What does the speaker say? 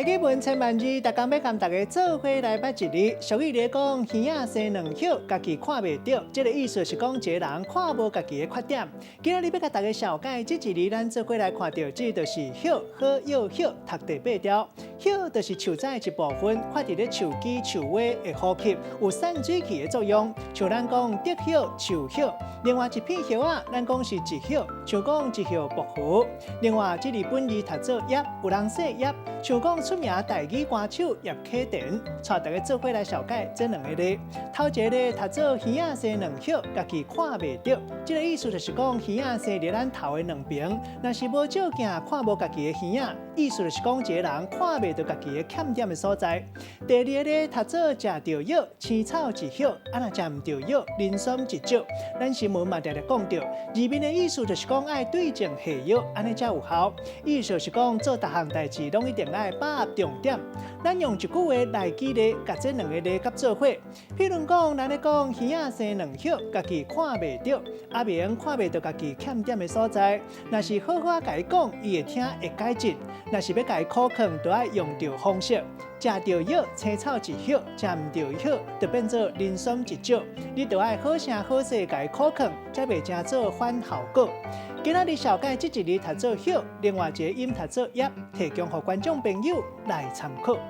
台語文千萬字，逐工欲共大家做伙來捌一字。俗語咧講，魚仔生兩葉，家己看袂著。這个意思是講一个人看無家己的缺點。今仔日欲共大家紹介這一字，咱做伙來看著，這就是葉，好藥葉，讀第八調。葉就是樹仔的一部分，發佇咧樹枝、樹尾會呼吸，有散水氣的作用。像咱講竹葉、樹葉。另外一片葉仔，咱講是一葉，像講一葉薄荷。另外，這字本字讀做葉，有人姓葉，像講出名台語歌手葉啟田，帶大家做伙來紹介這兩个字。頭一个字讀做魚仔生兩葉，家己看袂著。這个意思就是講魚仔生佇咱頭的兩爿，若是無照鏡看無家己的耳仔，意思就是講一个人看袂著家己的欠點的所在。第二个字讀做食著藥，青草一葉，啊若食毋著藥，人參一石。咱新聞嘛定定講著，字面的意思就是講愛對症下藥，按呢才有效。意思就是講做逐項代誌攏一定愛把握重點。咱用一句話來舉例，共這兩个字佮做伙。譬如講，咱咧講魚仔生兩葉，家己看袂著，阿明看袂著家己欠點的所在。若是好好共伊講，伊會聽會改進；若是欲共伊苦勸，就愛用著方式。食著藥，青草一葉；食毋著藥，就變做人參一石。你就愛好聲好勢共伊苦勸，才袂成做反效果。今仔日紹介這一字讀做葉，另外一个音讀做葉，提供予觀眾朋友來參考。